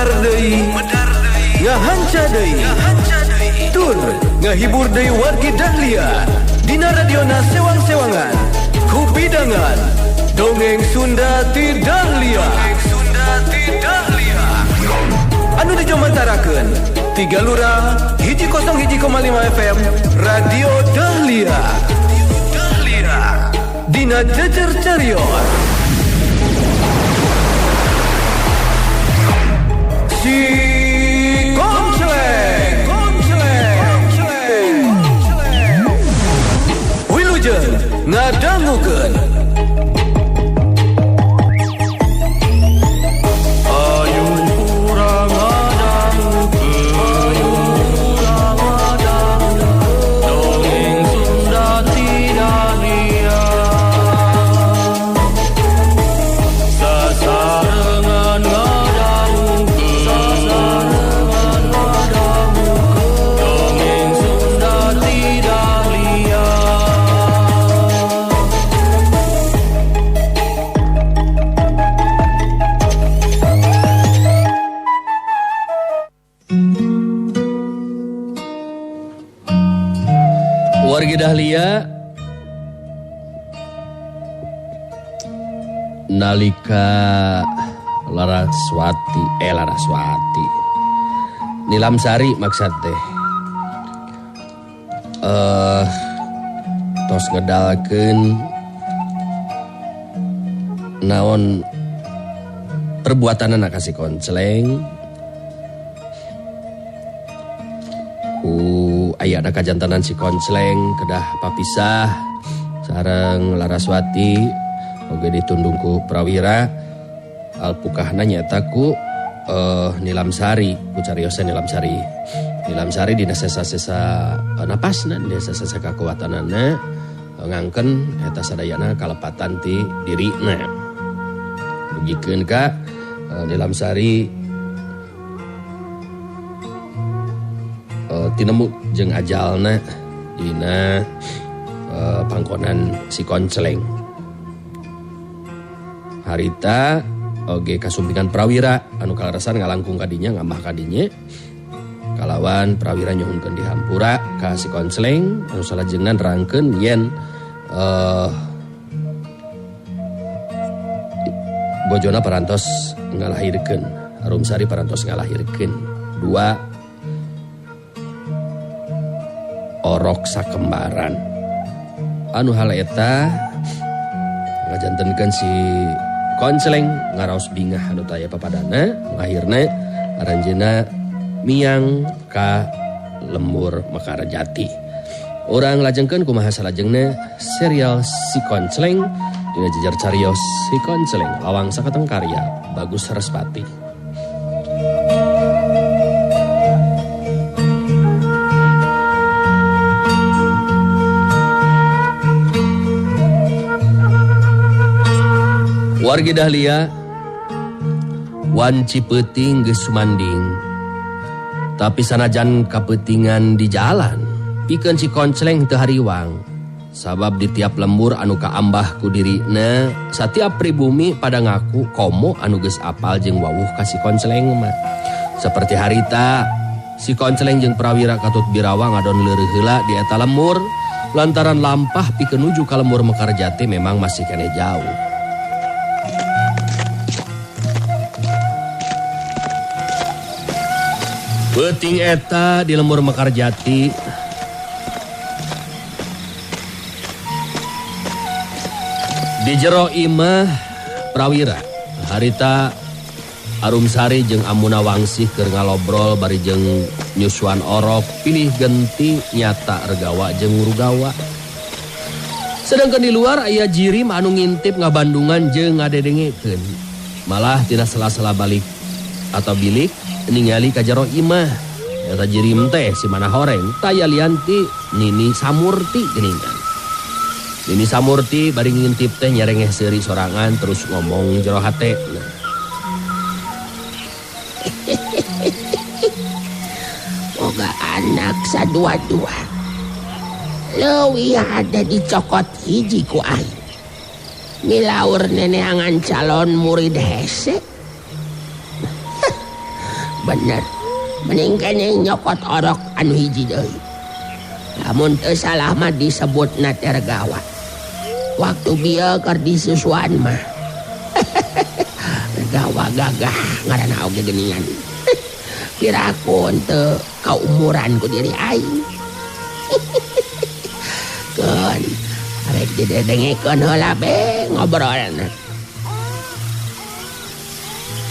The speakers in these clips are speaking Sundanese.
Medar deui, ngahanca deui, tur ngahibur deui wargi Dahlia dina radiona sewang-sewangan kupidangan dongeng Sunda ti Dahlia. Anu dijomantarakeun tiga lurah 101,5 FM Radio Dahlia. Dina Jejer Carios Si Konceleng. Wilujeng ngadangukeun. Wargi Dahlia nalika Laraswati Nilamsari maksud teh tos ngedalkeun naon perbuatanana ka si Konceleng ku aya ada kajantanan si Konceleng kedah papisah sareng Laraswati oge ditundung ku Prawira alpukahna nyaeta ku Nilamsari ku cariosan Nilamsari. Nilamsari dina sesa-sesa napasna dina sesa-sesa kakuatanana ngangken eta sadayana kalepatan ti dirina. Dugikeun ka Nilamsari tinemu jeung ajalna dina pangkonan si Konceleng. Harita oge kasumpingan Prawira anu kaleresan ngalangkung kadinya ngamah kadinya kalawan Prawira nyuhunkeun dihampura ka si Konceleng anu salajengna nerangkeun yen bojona parantos ngalahirkeun Arumsari parantos ngalahirkeun dua orok sakembaran anu hal eta ngajantenkeun si Konceleng ngaraos bingah anu taya papadana akhirna aranjeuna miang ka lembur Mekarjati. Urang lajengkeun kumaha salajengna serial Si Konceleng dina jejer carios Si Konceleng lawang sakateng karya Bagus Sarasvati. Wargi Dahlia wanci peuting geus sumanding tapi sanajan kapeutingan di jalan pikeun si Konceleng teu hariwang sabab di tiap lembur anu kaambah ku dirina satiap pribumi pada ngaku komo anu geus apal jeung wawuh ka si Konceleng mah. Seperti harita si Konceleng jeung Prawira katut birawa ngadon leureih heula di eta lembur lantaran lampah pikeun nuju ka lembur Mekarjati memang masih keneh jauh. Peuting eta di lembur Mekarjati di jero imah Prawira harita Arumsari jeung Amuna Wangsih keur ngalobrol bari jeung nyusuan orok pilih genti nyata regawa jeung rugawa. Sedangkan di luar aya jirim anu ngintip ngabandungan jeung ngadedengekeun. Malah tidak sela-sela balik atau bilik ningali ka jero imah. Eta jirim teh si mana horeng taya lianti Nini Samurti geuningan. Nini Samurti bari ngintip teh nyerengeh seuri sorangan terus ngomong jero hate. Boga anak sadua-dua. Leuwih ada dicokot hiji ku aing. Milaur neneangan calon murid hese. Bener. Mending keneh nyokot orok anu hiji deui. Lamun teu salah mah disebutna teh regawa. Waktu bieu keur disusuan mah. Regawa gagah ngaranna oge geuningan. Piraku teu kaumuran ku diri aing. Keun arek didengekeun heula be ngobrolna.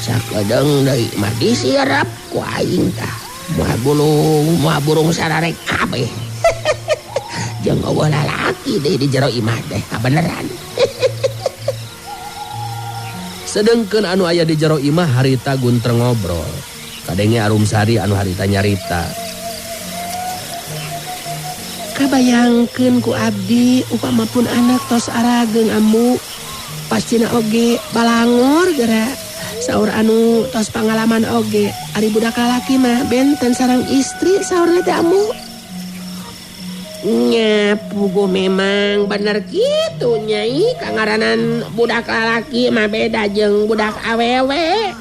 Sakedeung deui mah disirap ku aing tah. Moal bulung, moal burung sararek kabeh. Jeung eueuh lalaki deui di jero imah teh kabeneran. Sedengkeun anu aya di jero imah harita guntreng ngobrol. Kadenge Arumsari anu harita nyarita. Kabayangkeun ku abdi upama pun anak tos arageung ambu pastina oge balangor geura. Saur anu tos pangalaman oge ari budak lalaki mah benten sareng istri saurna teh ambu. Nya puguh memang bener kitu nyai, kangaranan budak lalaki mah beda jeung budak awewe.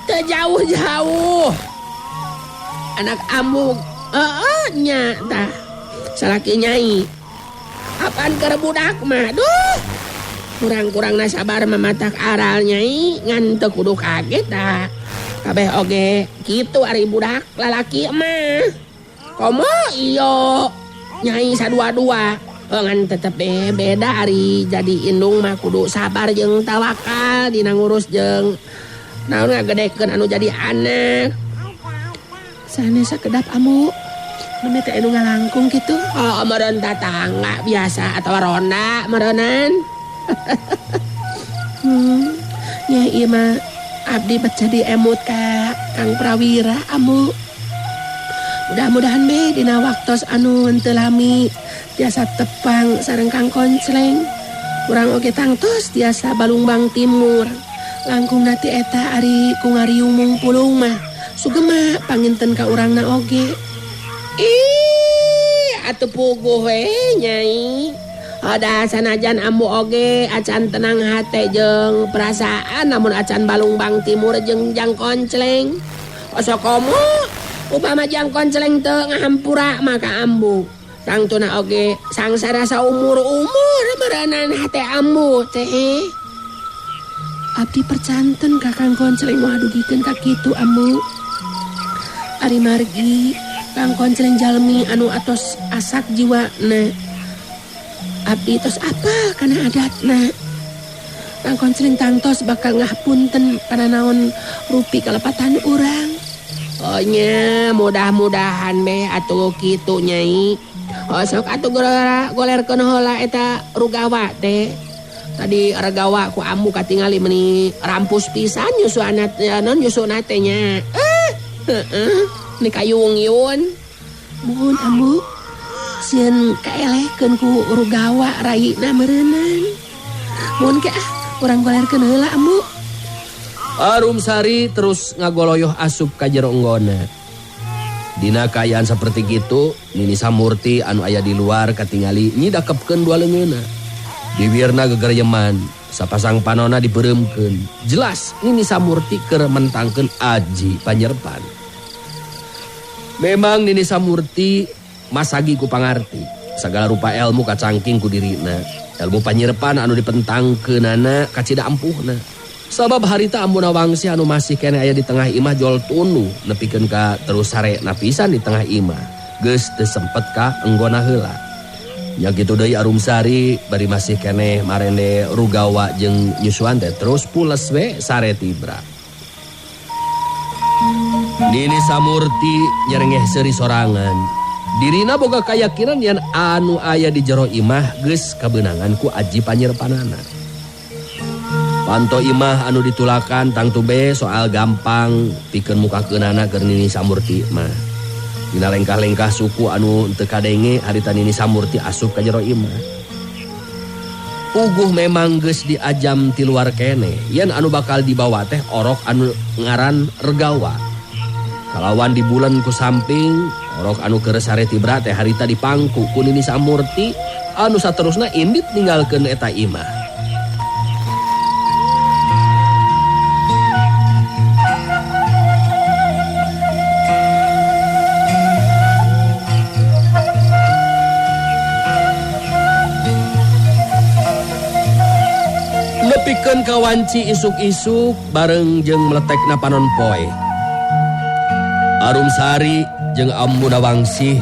Teu jauh-jauh. Anak ambu heeh nya tah salaki nyai. Apaan keur budak mah duh. Kurang-kurangna sabar mamatak aral nyai ngan teu kudu kaget tah. Kabeh oge kitu ari budak lalaki mah. Komo iyo nyai sadua-dua ngan tetep beda ari jadi indung mah kudu sabar jeung tawakal dina ngurus jeung naon ngagedekeun anu jadi anak. Sanes sakedap amu nembe teh anu ngalangkung kitu. Oh meureun tatangga biasa atawa ronda meureunnan. Nya ieu mah abdi bet jadi emut ka Kang Prawira amu. Mudah-mudahan be dina waktos anu teu lami tiasa tepang sareng Kang Koncleng. Urang oge tangtos tiasa Balungbang Timur. Langkung nati eta ari ku ngariung mungpulung mah sugema panginten ka urangna oge. Ih, atuh puguh we nyai. Ada sanajan ambu oge acan tenang hate jeung perasaan namun acan Balungbang Timur jeung Jang Koncleng. Osok komo upama Jang Koncleng teu ngahampura maka ambu. Tangtuna oge sangsara saumur-umur meureunan hate ambu teh. Abdi percanten ka Kang Koncleng moal dugikeun ka kitu ambu. Ari margi Kang Koncleng jalmi anu atos asak jiwana. Abdi tos apa kana adatna. Kang Koncleng tangtos bakal ngahapunten kana naon rupi kalepatan urang. Oh nya mudah-mudahan be atuh kitu nyai. Oh sok atuh golerkeun heula eta rugawa teh. Tadi regawa ku ambu katingali meuni rampus pisan nyusuana non nyusuna teh nya. Heeh ni kayung-yun. Muhun ambu. Sieun kaelehkeun ku rugawa raina meureunnan. Mun ke urang golerkeun heula ambu. Arumsari terus ngagoloyoh asup ka jero enggona. Dina kaayaan saperti kitu, Nini Samurti anu aya di luar katingali nyidakepkeun dua leungeunna. Diwirna gegeryeman, sapasang panona dibeureumkeun. Jelas Nini Samurti keur mentangkeun aji panyerpan. Memang Nini Samurti masagi ku pangarti. Sagala rupa ilmu kacangking ku dirina. Ilmu panyerpan anu dipentangkeunana kacida ampuhna. Sabab harita Ambuna Wangsi anu masih keneh aya di tengah imah jol tunu nepikeun ka terus sare napisan di tengah imah. Geus teu sempet ka enggona heula. Nya kitu deui Arumsari bari masih keneh marende rugawa jeung nyusuan teh terus pules we sare tibra. Nini Samurti nyerengeh seuri sorangan. Dirina boga kayakinan yen anu aya di jero imah geus kabeunangan ku aji panyerpanana. Panto imah anu ditulakan tangtu be soal gampang pikeun mukakeunana keur Nini Samurti mah. Dina lengkah-lengkah suku anu teu kadenge harita Nini Samurti asup ka jero imah. Puguh memang geus diajam ti luar keneh yen anu bakal dibawa teh orok anu ngaran regawa. Kalawan di bulan ku samping orok anu keur sare tibra teh harita dipangku ku Nini Samurti anu saterusna indit ninggalkeun eta imah. Nepikeun ka wanci isuk-isuk bareng jeung meletekna panon poe. Arumsari jeung Ambuna Wangsih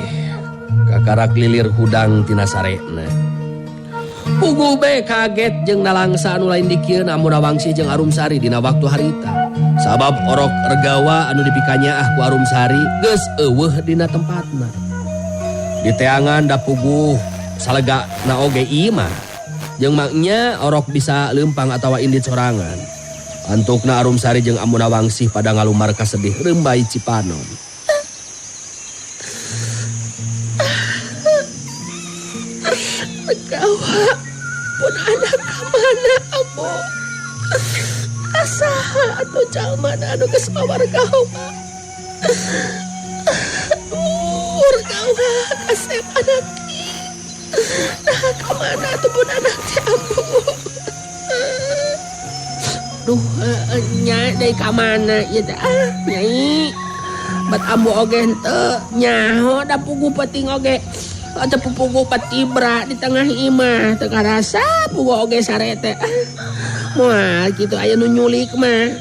kakarak lilir hudang tina sarena. Puguh be kaget jeung nalangsa anu lain dikieun Ambuna Wangsih jeung Arumsari dina waktu harita. Sabab orok regawa anu dipikanyaah ku Arumsari geus eueuh dina tempatna. Diteangan da puguh salega na oge imah. Jeung maknya orok bisa leumpang atawa indit sorangan. Antukna Arumsari jeung Ambuna Wangsih pada ngalumar kasedih reumbai Cipanon. Regawa pun anak kamana ambo? Asaha atuh jalmana anu geus mawa regawa? Aduh, regawa kasep anak. Nah, kamana atuh pun anak teh ambo? Duh, nya deui ka mana ieu teh? Ah, nyai. Bat ambo oge henteu nyaho da puguh penting oge. Teu puguh patibra di tengah imah teu karasa puguh oge sare teh. Moal kitu aya nu nyulik mah.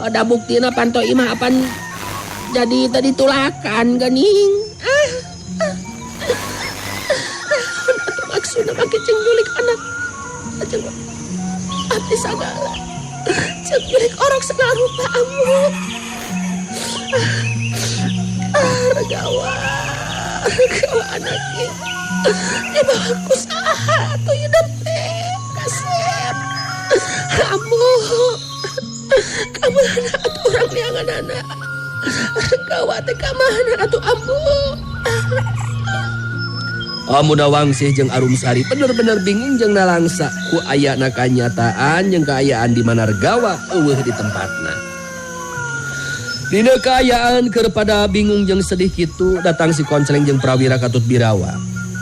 Da buktina panto imah apan jadi tadi tulakan geuning. Ah. Maksudna make jeung nyulik anak. Jeung abdi sagala. Jeung nyulik orok segala rupa ambu. Ah, regawa. Regawa anak ieu. Dibawa ku saha atuh ieu teh? Kasep. Ambu. Kamana atuh urang lianganana? Regawa teh kamana atuh ambu? Ambuna Wangsih jeung Arumsari bener-bener bingung jeung nalangsa ku ayana kanyataan jeung kaayaan di mana regawa eueuh di tempatna. Dina kaayaan keur pada bingung jeung sedih kitu datang si Konceleng jeung Prawira katut Birawa.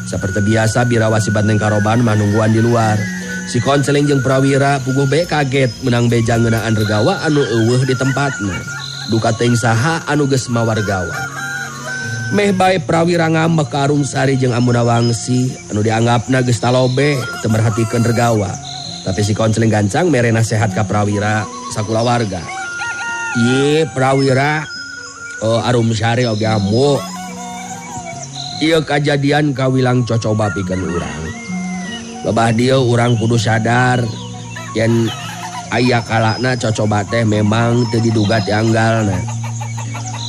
Saperti biasa Birawa si banteng karoban mah nungguan di luar. Si Konceleng jeung Prawira puguh be kaget menang beja ngeunaan regawa anu eueuh di tempatna. Duka teuing saha anu geus mawa regawa. Meh bae Prawira ngambek ka Arumsari jeung Ambuna Wangsih anu dianggapna geus talobe teu merhatikeun regawa. Tapi si Konceleng gancang mere nasehat ka Prawira sakulawarga. Ye Prawira, oh Arumsari oge ambu. Ieu kajadian kawilang cocoba pikeun urang. Babah dieu urang kudu sadar yen aya kalana cocoba teh memang teu diduga ti anggalna.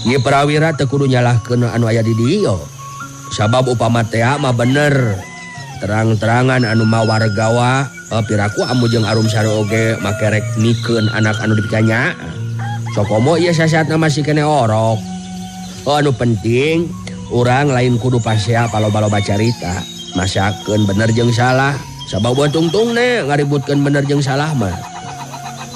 Ye Prawira teu kudu nyalahkeun anu aya di dieu. Sabab upama teh mah bener. Terang-terangan anu mawa regawa, piraku ambu jeung Arumsari oge make rek nikeun anak anu dipikanya. Sokomo ieu sasatna masih kene orok. Oh, anu penting urang lain kudu pasea paloba-loba carita. Masakeun bener jeung salah. Sabab tungtungna ngaributkeun bener jeung salah mah.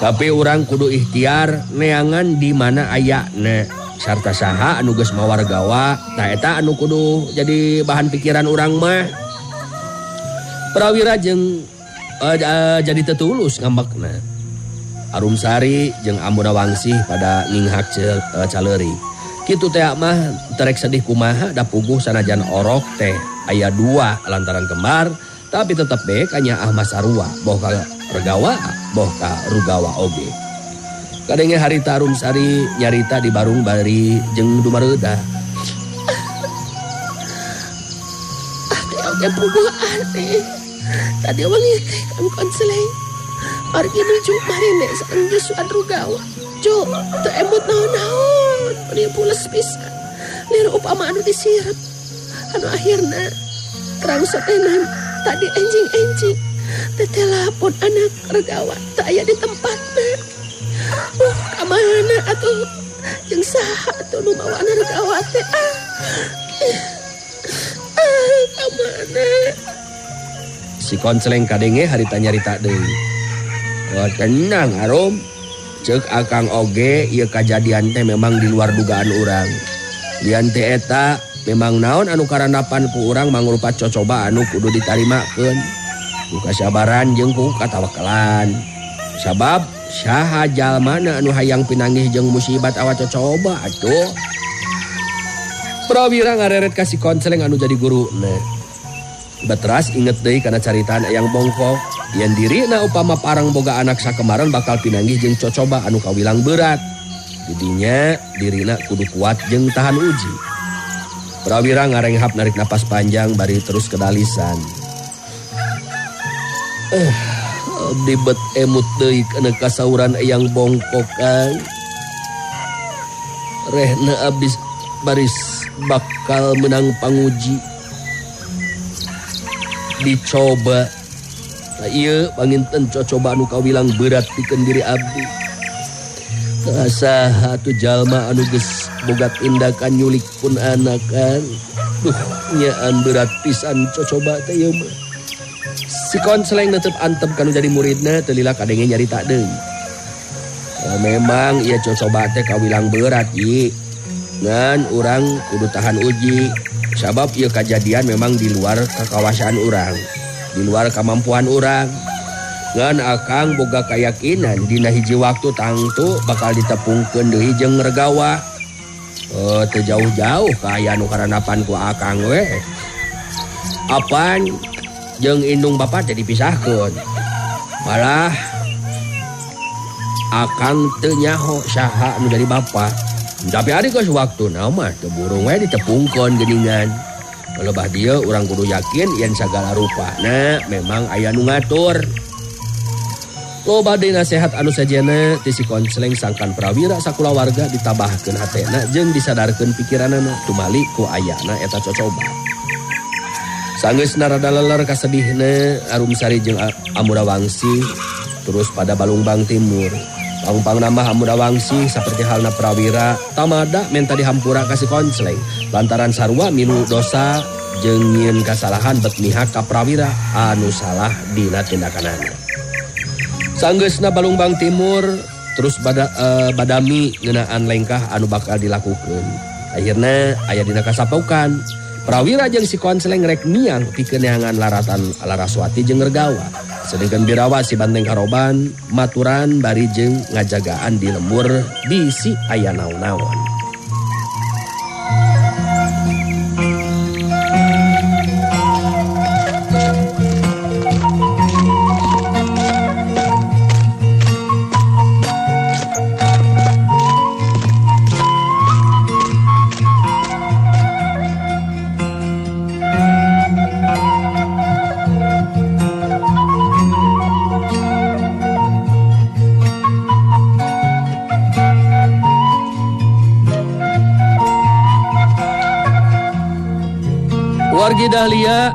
Tapi urang kudu ikhtiar neangan di mana ayana. Sarta saha anu geus mawa regawa, tah eta anu kudu jadi bahan pikiran urang mah. Prawira jeung jadi tetulus ngambekna. Arumsari jeung Ambuna Wangsih pada nginghak caleuri. Kitu teh mah terek sedih kumaha da puguh sanajan orok teh aya dua lantaran kembar, tapi tetep be kanyaah masarua boh ka regawa boh ka rugawa oge. Kadenge harita Arumsari nyarita di barung bari jeung dumareuda. Teh oge puguh aneh. Tadi wangi teh Kang Konseleng. Margi nuju marene sareng nyusuan rugawa. Jo, teu emut naon-naon. Meni pules pisan. Lir upama anu disirep. Anu akhirna terang sotenan tadi enjing-enjing. Tetelapon anak regawa teu aya di tempatna. Kamana atuh? Jeung saha atuh nu mawa anak regawa teh? Kamana? Si Konceleng kadenge harita nyarita deui. Oh, tenang Arum. Ceuk akang oge ieu kajadian teh memang di luar dugaan urang. Lian teh eta memang naon anu karandapan ku urang mangrupa cocoba anu kudu ditarimakeun. Ku kasabaran jeung ku katawakalan. Sabab saha jalmana anu hayang pinanggih jeung musibat awak cocoba atuh. Prawira ngareret ka si Konceleng anu jadi guruna. Beteras inget deui kana caritaan Eyang Bongkok yen dirina upama parang boga anak sakemaran bakal pinanggih jeung cocoba anu kawilang berat. Didinya dirina kudu kuat jeung tahan uji. Prawira ngarenghap narik napas panjang bari terus kedalisan. Abdi bet emut deui kana kasauran Eyang Bongkok kan. Rehna abdi baris bakal menang panguji. Dicoba. Nah, ieu panginten cocoba anu kawilang berat pikeun diri abdi. Saha atuh jalma anu geus boga tindakan nyulik pun anak kan. Duh, nyaan berat pisan cocoba teh ieu mah. Si konseleng netep antep kanu jadi muridna teu lila kadenge nyarita deui. Ya, memang ieu cocoba teh kawilang berat yi. Ngan urang kudu tahan uji. Sabab ieu kajadian memang di luar kakawasan urang, di luar kamampuan urang. Ngan akang boga kayakinan dina hiji waktu tangtu bakal ditepungkeun deui jeung regawa. Teu jauh-jauh ka aya nu karanapan ku akang we. Apan jeung indung bapa teh dipisahkeun. Malah akang teu nyaho saha nu jadi bapa. Tapi ari geus waktuna mah teu burung we ditepungkeun geuningan. Lebah dieu urang kudu yakin yen sagala rupana memang aya nu ngatur. Loba deui nasehat anu sajena ti si konseleng sangkan Prawira sakulawarga ditabahkeun hatena jeung disadarkeun pikiranana tumali ku ayana eta cocoba. Sanggeusna rada leler kasedihna Arumsari jeung Amura Wangsi terus pada Balungbang Timur. Pangpang nambah Amura Wangsi saperti halna Prawira tamada menta dihampura ka si konseleng lantaran sarua milu dosa jeung nyieun kasalahan bet mihak ka Prawira anu salah dina tindakanana. Sanggeusna Balungbang Timur terus badami ngeunaan lengkah anu bakal dilakukeun. Akhirna aya dina kasapokan. Prawira jeung si konseleng rek miang pikeun neangan laratan Laraswati jeung Regawa. Sedengkeun Birawa si Banteng Karoban maturan bari jeung ngajagaan di lembur bisi aya naon-naon. Wargi Dahlia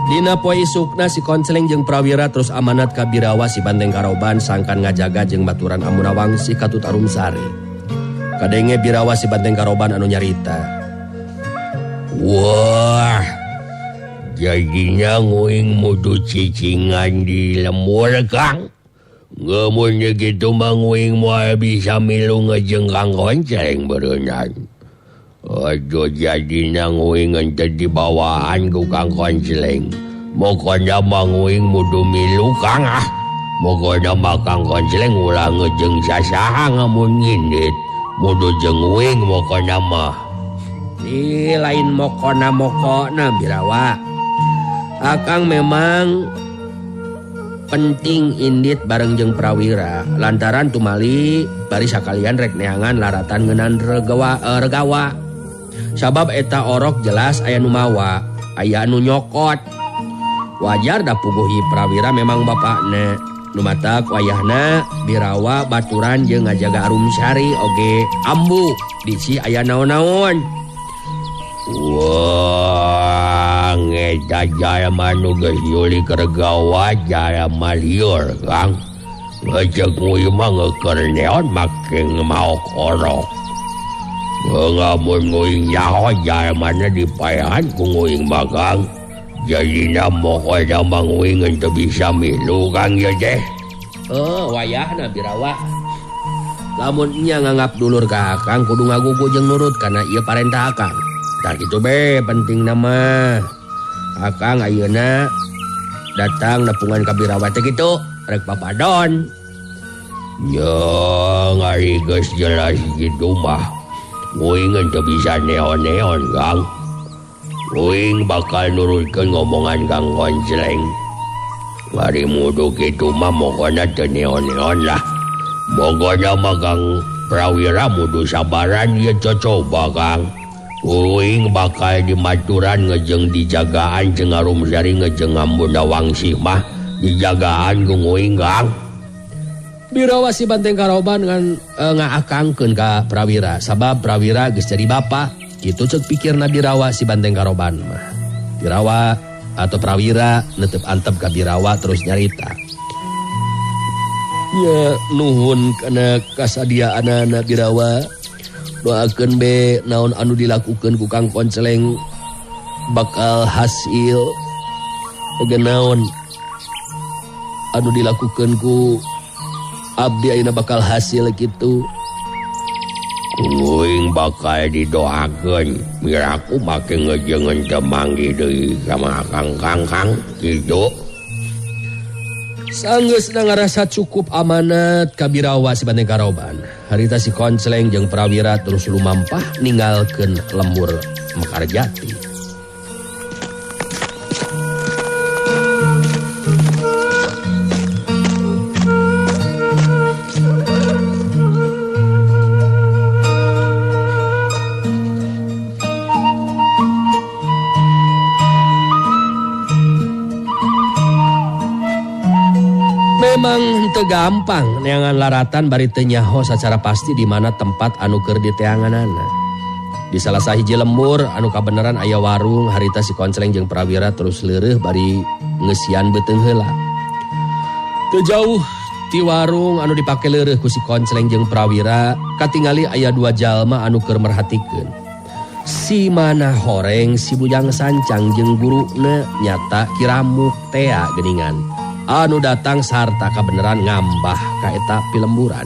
dina poe isukna si konseleng jeung Prawira terus amanat ka Birawa si Banteng Karoban sangkan ngajaga jeung baturan Amuna Wangsi katut Arumsari. Kadenge Birawa si Banteng Karoban anu nyarita. Wah, jadinya nguing mudu cicingan di lembur Kang. Ngemun gitu mah nguing moal bisa milu ngejeng Kang Konceleng berenang. Aduh jadina nguing ente dibawaan ku Kang Konceleng. Mokona mah nguing mudu milu Kang ah. Mokona mah Kang Konceleng ulah ngejeng sasaha ngamun ngindit. Mudu jeung nguing mokona mah. Ih lain mokona mokona Birawa. Akang memang penting indit bareng jeung Prawira lantaran tumali bari sakalian rek neangan laratan ngeunan regawa. Sabab eta orok jelas aya nu mawa, aya nu nyokot. Wajar da puguhi Prawira memang bapakna. Nu matak wayahna Birawa baturan jeung ngajaga Arumsari oge ambu bisi aya naon-naon. Wah, ngeta jalma nu geus nyulik regawa jalma lieur Kang. Ngecek nguy mah ngeukeun neon make maok orok. Ngamun nguing nyaho jalmana dipaehan ku nguing mah Kang. Jadina mokona mah nguing teu bisa milu Kang ieu teh. Oh, wayahna Birawa. Lamun nya nganggap dulur ka Akang kudu ngagugu jeung nurut kana ieu parentah Akang. Tah kitu be pentingna mah. Akang ayeuna datang nepungan ka Birawa teh kitu rek papadon. Nya ngari geus jelas kitu mah. Nguing teu bisa neon-neon Kang. Uing bakal nurutkeun ngomongan Kang Konceleng. Bari mudu kitu mah mokona teu neon-neon lah. Pokona mah Kang Prawira mudu sabaran ieu cocoba Kang. Uing bakal dimaturan ngejeng dijagaan jeung Arumsari ngejeng Ambuna Wangsih mah dijagaan ku uing Kang. Birawa si Banteng Karoban ngan ngaakangkeun ka Prawira sabab Prawira geus jadi bapa. Kitu ceuk pikirna Birawa si Banteng Karoban mah. Birawa atau Prawira netep antep ka Birawa terus nyarita. Ya nuhun kana kasadiaanana Birawa. Doakeun be naon anu dilakukeun ku Kang Konceleng bakal hasil. Oge naon anu dilakukeun ku abdi ayeuna bakal hasil kitu. Uing bakal didoakeun miraku make ngejengeun teu manggih deui sama Kang Kang kitu. Sanggeusna ngarasa cukup amanat ka Birawa si Banteng Karoban. Harita si Konceleng jeung Prawira terus lumampah ninggalkeun lembur Mekarjati. Memang teu gampang neangan laratan bari teu nyaho sacara pasti di mana tempat anu keur diteanganana. Di salah sahiji lembur anu kabeneran aya warung harita si Konceleng jeung Prawira terus leureuh bari ngeusian beuteung heula. Teu jauh ti warung anu dipake leureuh ku si Konceleng jeung Prawira katingali aya dua jalma anu keur merhatikeun. Si mana horeng si Bujang Sancang jeung guruna nyata Kiramuk tea geuningan. Anu datang sarta kabeneran ngambah ka eta pilemburan.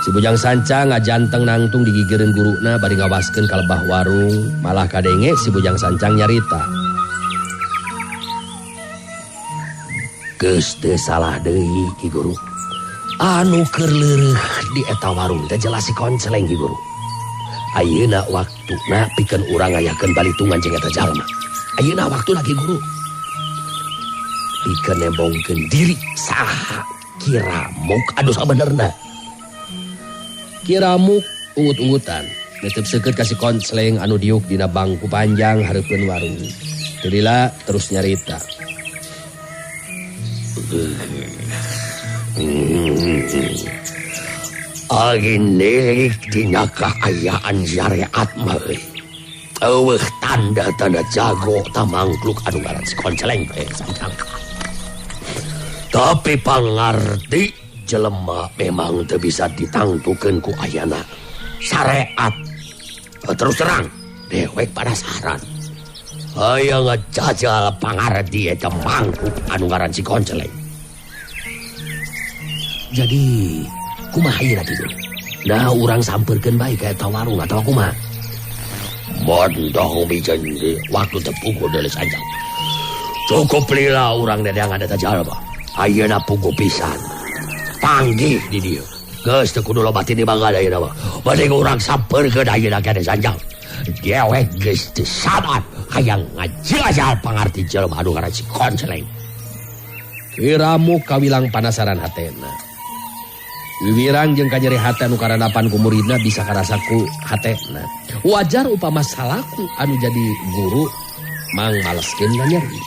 Si Bujang Sancang ngajanteng nangtung digigireun guruna bari ngawaskeun ka lebah warung, malah kadenge si Bujang Sancang nyarita. Geus teu salah deui Ki Guru. Anu keur leureuh di eta warung teh jelas si Konceleng Ki Guru. Ayeuna waktuna pikeun urang ngayakeun balitungan jeung eta jalma. Ayeuna waktuna Ki Guru. Pikeun nembongkeun diri saha Kiramuk anu sabenerna. Kiramuk ungut-ungutan netep seukeut ka si Konceleng anu diuk dina bangku panjang hareupeun warung. Teu lila terus nyarita. Agini dina kaayaan syariat mah euy. Eueuh tanda-tanda jago tamangkluk anu ngaran si Konceleng teh sancang. Tapi pangarti jelema memang teu bisa ditangtukeun ku ayana syariat. Terus terang dewek penasaran. Hayang ngajajal pangarti eta mangkuk anu ngaran si Konceleng. Jadi kumaha ieu kitu? Nah urang sampeurkeun bae ka eta warung atawa kumaha? Bodoh bijen waktu tepukul deui sancang. Cukup lila urang dedeangan eta jalma. Ayeuna puguh pisan. Panggih di dieu. Geus teu kudu loba tinimbang ayeuna mah. Mending urang sampeurkeun ayeuna keneh sanjang. Dewek geus teu sabar hayang ngajajal pangarti jelema anu ngaran si Konceleng. Kiramu kawilang panasaran hatena. Wiwirang jeung kanyeri hate anu karanapan ku muridna bisa karasa ku hatena. Wajar upama salaku anu jadi guru mang maleskeun kanyeri.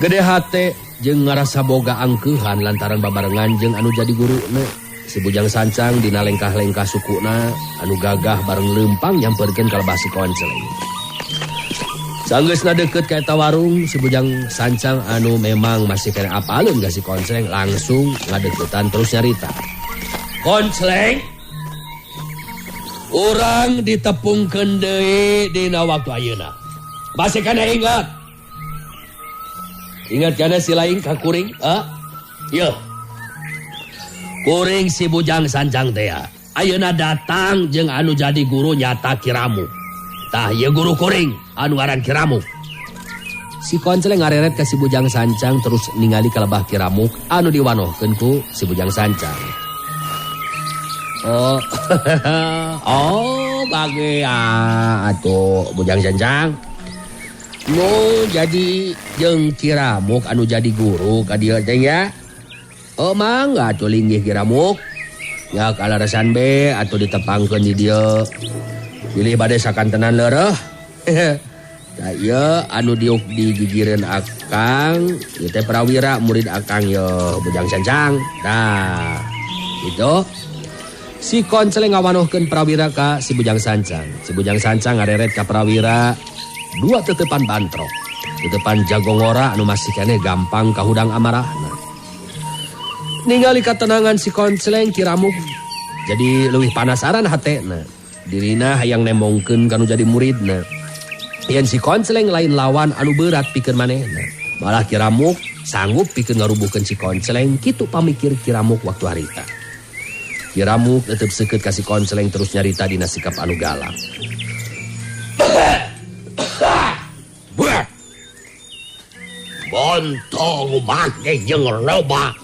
Gede hate jeung ngarasa boga angkeuhan lantaran babarengan jeung anu jadi guruna. Si Bujang Sancang dina lengkah-lengkah sukuna anu gagah bareng leumpang nyamperkeun ka lebah si Konceleng. Sanggeusna deukeut ka eta warung, si Bujang Sancang anu memang masih kena apaleun ka si Konceleng langsung ngadeuketan terus nyarita. Konceleng, urang ditepungkeun deui dina waktu ayeuna. Masih kana ingat. Ingat kana si lain ka kuring? Ha? Yeuh. Kuring si Bujang Sancang teh ayeuna datang jeung anu jadi guru nyata Kiramu. Tah ieu guru kuring anu ngaran Kiramuk. Si Konceleng ngareret ka si Bujang Sancang terus ningali ka lebah Kiramuk anu diwanohkeun ku si Bujang Sancang. Oh. Oh. Oh, bagea atuh Bujang Sancang. Nu jadi jeung Kiramuk anu jadi guru ka dieu teh nya. Oh mangga atuh linggih Kiramuk. Ya kalaresan be atuh ditepangkeun di dieu. Pilih bade sakantenan leureuh. Tah ieu anu diuk digigireun akang ieu teh Prawira murid akang ye Bujang Sancang. Tah gitu. Si Konceleng ngawanohkeun Prawira ka si Bujang Sancang. Si Bujang Sancang ngareret ka Prawira dua tetepan bantrok. Tetepan jago ngora anu masih keneh gampang kahudang amarahna. Ningali katenangan si Konceleng Kiramuk jadi leuwih panasaran hatena. Dirina hayang nembongkeun kanu jadi muridna. Yen si Konceleng lain lawan anu berat pikeun manehna. Malah Kiramuk sanggup pikeun ngarubuhkeun si Konceleng kitu pamikir Kiramuk waktu harita. Kiramuk tetep seukeut ka si Konceleng terus nyarita dina sikap anu galak. Bontong make jeung loba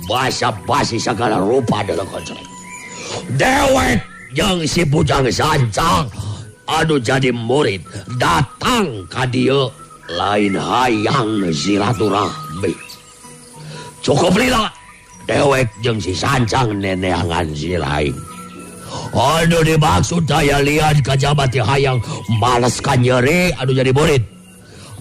basa-basi segala rupa dalam Konceleng. Dewek jeung si Bujang Sancang anu jadi murid datang ka dieu lain hayang silaturahmi. Cukup lila dewek jeung si Sancang neneangan si lain. Anu dimaksud daya lian kajaba ti hayang males ka nyeri anu jadi murid.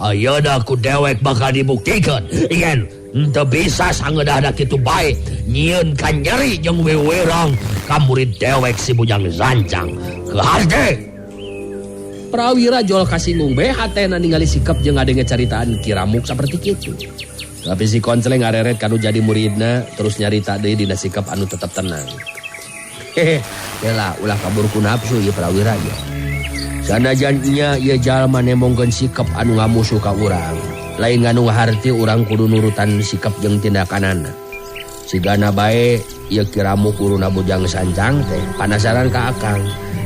Ayeuna ku dewek bakal dibuktikan yen henteu bisa sangeudahna kitu bae nyieun ka nyeri jeung wiwirang ka murid dewek si Bujang Sancang. Keharde Prawira jol kasinggung be hatena ningali sikap jeung ngadenge caritaan Kiramuk saperti kitu. Tapi si Konceleng ngareret kanu jadi muridna terus nyarita deui dina sikap anu tetep tenang. Hehe, lah ulah kabur ku nafsu ieu Prawira ieu. Sanajan nya ieu jalma nembongkeun sikap anu ngamusuh ka urang. Lain nganu ngaharti urang kudu nurutan sikap jeung tindakanana. Sigana bae ieu Kiramuk guruna Bujang Sancang teh panasaran ka akang.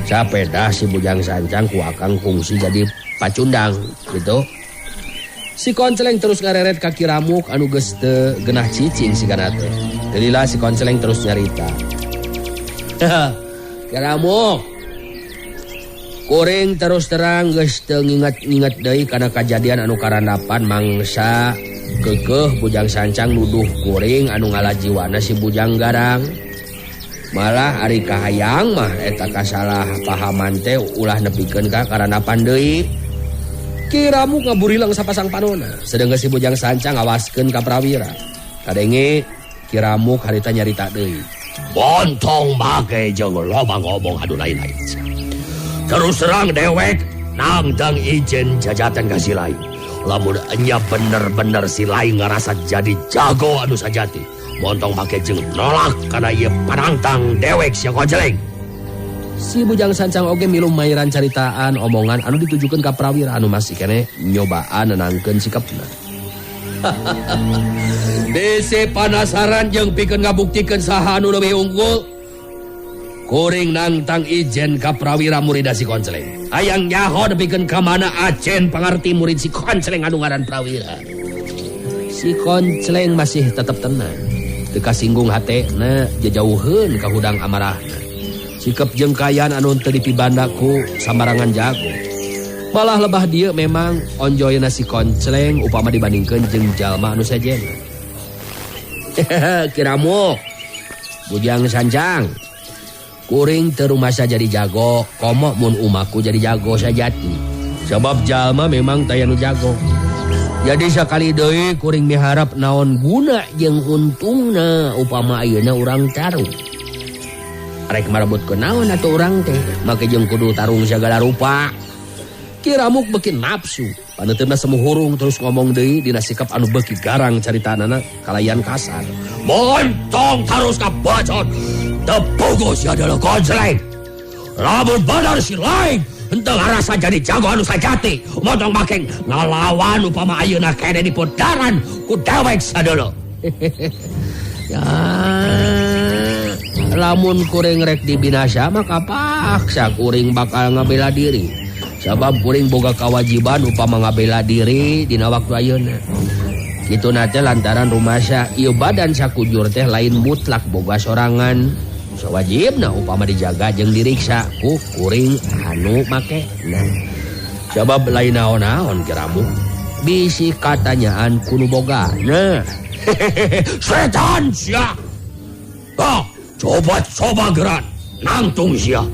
Sapedah si Bujang Sancang ku akang kungsi jadi pacundang gitu. Si Konceleng terus ngareret ka Kiramuk anu geus teu genah cicing sigana teh. Teu si Konceleng terus nyarita. Kiramuk, kuring terus terang geus teu nginget-nginget deui kana kajadian anu karandapan mangsa keukeuh Bujang Sancang nuduh kuring anu ngalajiwana si Bujang Garang. Malah ari kahayang mah eta kasalah pahaman teh ulah nepikeun ka karandapan deui. Kiramuk ngaburilang sapasang panona, sedengkeun si Bujang Sancang ngawaskeun ka Prawira. Kadenge Kiramuk harita nyarita deui. Bontong make jeung loba ngomong anu lain-lain. Terus terang dewek nangtang ijen jajatan ka si lain. Lamun enya bener-bener si lain ngarasa jadi jago anu sajati. Montong make jeung nolak kana ieu panangtang dewek si Konceleng. Si Bujang Sancang oge milu mairan caritaan omongan anu ditujukeun ka Prawira anu masih keneh nyobaan nenangkeun sikapna. Dese panasaran jeung pikeun ngabuktikeun saha anu leuwih unggul. Kuring nangtang ijen ka Prawira murid si Konceleng. Hayang nyaho nepikeun ka mana acen pangarti murid si Konceleng anu ngaran Prawira. Si Konceleng masih tetep tenang. Teu kasinggung hatena jejauheun ka hudang amarahna. Sikap jeung kaayaan anu teu dipibanda ku sambarangan jago. Malah lebah dieu memang onjoyna si Konceleng upama dibandingkeun jeung jalma anu sejenna. Kiramuk, Bujang Sancang, kuring teu rumasa jadi jago, komo mun umaku jadi jago sajati. Sebab jalma memang taya nu jago. Jadi sakali deui kuring miharap naon guna jeung untungna upama ayeuna urang tarung. Rek marebutkeun naon atuh urang teh, make jeung kudu tarung sagala rupa. Kiramuk beuki nafsu, paneuteup semu hurung terus ngomong deui dina sikap anu beuki garang caritaanana kalayan kasar. Montong terus kabacot, tepugo si adalah Konceleng. Lamun bener si lain henteu ngarasa jadi jago anu sajati, montong makeng ngalawan upama ayeuna kene di podaran ku dewek sadeuleuk. Ya, lamun kuring rek dibinasa maka paksa kuring bakal ngabela diri. Sabab kuring boga kewajiban upama ngabela diri dina waktu ayeuna. Kitu na teh lantaran rumasa ieu badan sakujur teh lain mutlak boga sorangan. Sawajibna upama dijaga jeung diriksa ku kuring anu make. Nah, sabab lain naon-naon Ki Ramuk. Bisi katanyaan ku nu boga. Nah, setan sia. Ah, coba-coba geran nangtung sia.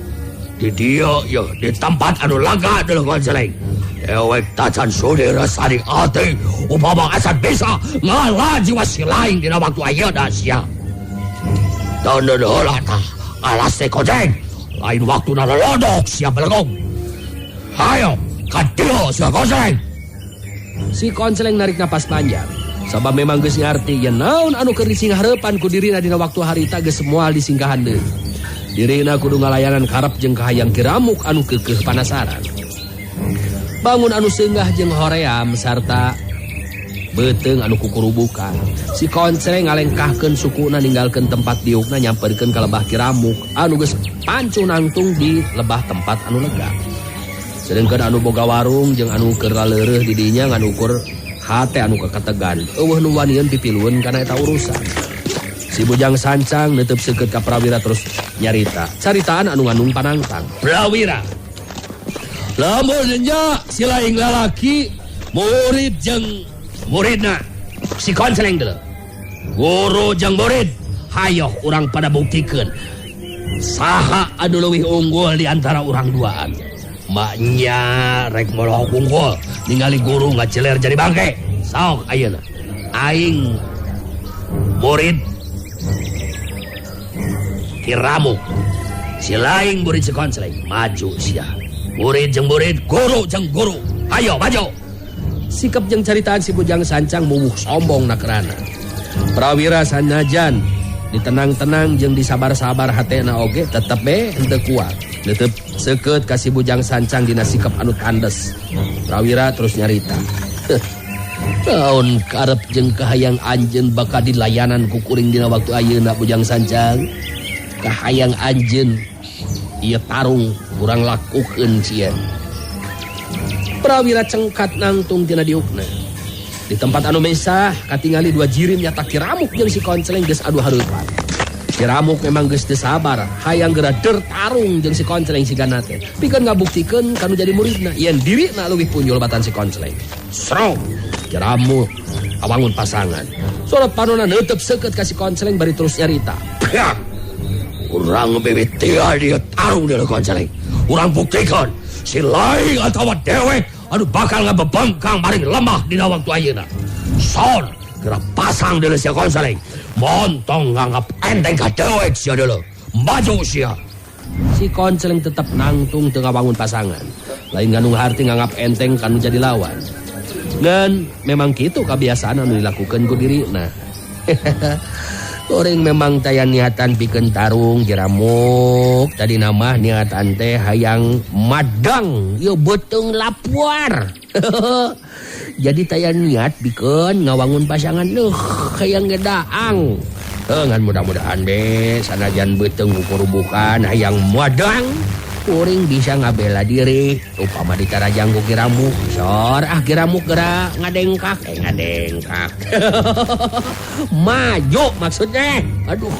Di dia ya di tempat anu lega deuleuh konseleng. Dewek tacan sudi resani ati upama asa bisa ngalah jiwa si lain dina waktu ayeuna sia. Teu heula tah alas teh kojeng. Lain waktu lolodok sia belegong. Hayo ka dieu sia konseleng. Si konseleng narik napas panjang. Sabab memang geus ngarti yen naon anu keur disinghareupan ku dirina dina waktu harita geus moal disinggahan deui. Dirina kudu ngalayanan karep jeung kahayang Ki Ramuk anu keukeuh panasaran. Bangun anu seunggah jeung hoream sarta beuteung anu kukurubukan. Si konceleng ngalengkahkeun sukuna ninggalkeun tempat diukna nyamperkeun ka lebah Ki Ramuk anu geus pancuh nangtung di lebah tempat anu lega. Sedengkeun anu boga warung jeung anu keur laleureureuh di dinya ngan ukur hate anu keketegan. Eueuh nu wanian pipilueun kana eta urusan. Si Bujang Sancang neuteub seukeut ka Prawira terus nyarita. Caritaan anu ngandung panangtang. Prawira. Lamun nya si lain lalaki murid jeung muridna si konseleng deuleu. Guru jeung murid hayoh urang pada buktikeun saha anu leuwih unggul di antara urang duaan. Maknya rek molohok unggul ningali guru ngaceler jadi bangke. Sok ayeuna aing murid Ki Ramuk. Si lain murid si konseleng maju sia. Murid jeung murid, guru jeung guru. Ayo maju. Sikap jeung caritaan si Bujang Sancang muwuh sombong nakerana. Prawira sanajan ditenang-tenang jeung disabar-sabar hatena oge tetep be henteu kuat. Tetep seukeut ka si Bujang Sancang dina sikap anu tandes. Prawira terus nyarita. Naon karep jeung kahayang anjeun bakal dilayanan ku kuring dina waktu ayeuna Bujang Sancang. Kahayang anjeun ieu tarung kurang lakukeun sia. Prawira cengkat nangtung tina diukna. Di tempat anu mesah katingali dua jirim nyata Ki Ramuk jeung si konceleng geus adu hareupan. Ki Ramuk memang geus teu sabar, hayang geura der tarung jeung si konceleng sigana teh. Pikeun ngabuktikeun kanu jadi muridna yen dirina leuwih punjul batan si konceleng. Srong Ki Ramuk awangun pasangan. Sorot panona neuteub seukeut ka si konceleng bari terus nyarita. Urang mimitian dia tarung dia konceleng. Urang buktikan si lain atawa dewek anu bakal ngabebengkang maring lemah dina waktu ayeuna. Son geura pasang deuleu sia konceleng. Montong nganggap enteng ka dewek sia deuleu. Maju sia. Si konceleng tetep nangtung teu ngawangun pasangan. Lain ngandung harti nganggap enteng kanu jadi lawan. Ngan memang kitu kebiasaan anu dilakukeun ku dirina. Goreng memang taya niatan pikeun tarung Ki Ramuk. Tadi nama niatan teh hayang madang ieu beuteung lapuar. Jadi taya niat pikeun ngawangun pasangan leuh hayang gedaang. Ngan mudah-mudahan be sanajan beuteung kukurubukan hayang madang kuring bisa ngabela diri upama ditarajang ku Ki Ramuk. Sor ah Ki Ramuk geura ngadengkak ngadengkak. Maju maksudnya. Aduh,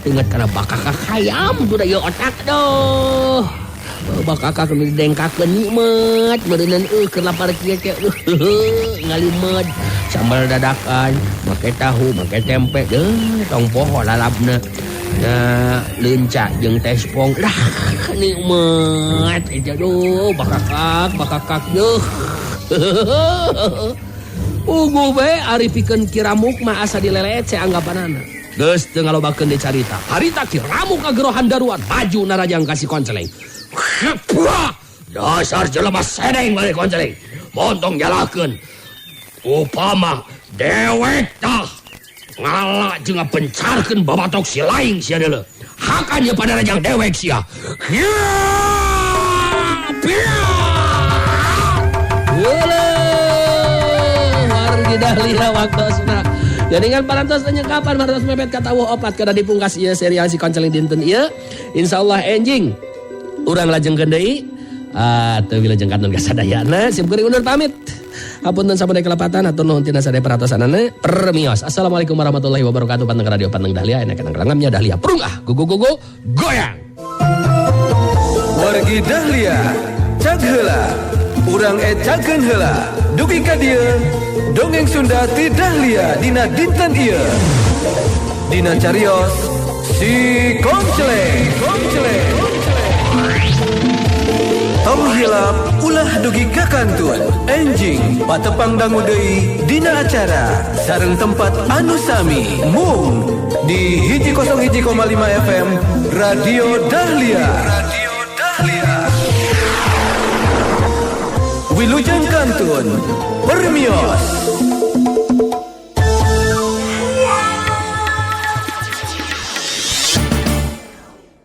ingat kana bakakak hayam tuh da ieu otak doh. Bakakak nu didengkakeun nikmat meureunnan keur lapar kieu teh ngalimet sambal dadakan make tahu make tempe deuh tong poho lalapna. Nah, leunca jeung tespong lah nikmat eta duh bakakak bakakak deuh. Ugu be ari pikeun Ki Ramuk mah asa dilelece anggapanana. Geus teu ngalobakeun deui carita. Harita Ki Ramuk kagerohan daruan maju narajang ka si konceleng. Dasar jelema sedeng balik konceleng. Montong nyalakeun. Upama dewek tah ngala jeung ngapencarkeun babatok si lain sia deuleu. Hakan ye pada rajang dewek sia. Geuleuh, wargi dalila waktosna. Jaringan parantos tanya kapan parantos mepet ka tawuh opat kada dipungkas ieu serial si konceleng dinten ieu. Insyaallah enjing urang lajengkeun deui. Teu wilujeng kanton ka sadayana sim kuring undur pamit. Hapunten sampai kelepatan atur nuhun tina sadaya perhatosanana. Permios. Assalamualaikum warahmatullahi wabarakatuh. Panteng radio panteng Dahlia enak enak Dahlia. Prung ah go go go go goyang. Wargi Dahlia, cag heula. Urang ecakeun heula. Dugi ka dieu, dongeng Sunda ti Dahlia dina dinten ieu. Dina carios si Konceleng, Konceleng. Tong hilap ulah dugi ka kantun. Enjing patepang dangu deui dina acara sareng tempat anu sami mung di 101,5 FM Radio Dahlia. Radio Dahlia. Wilujeng kantun permios.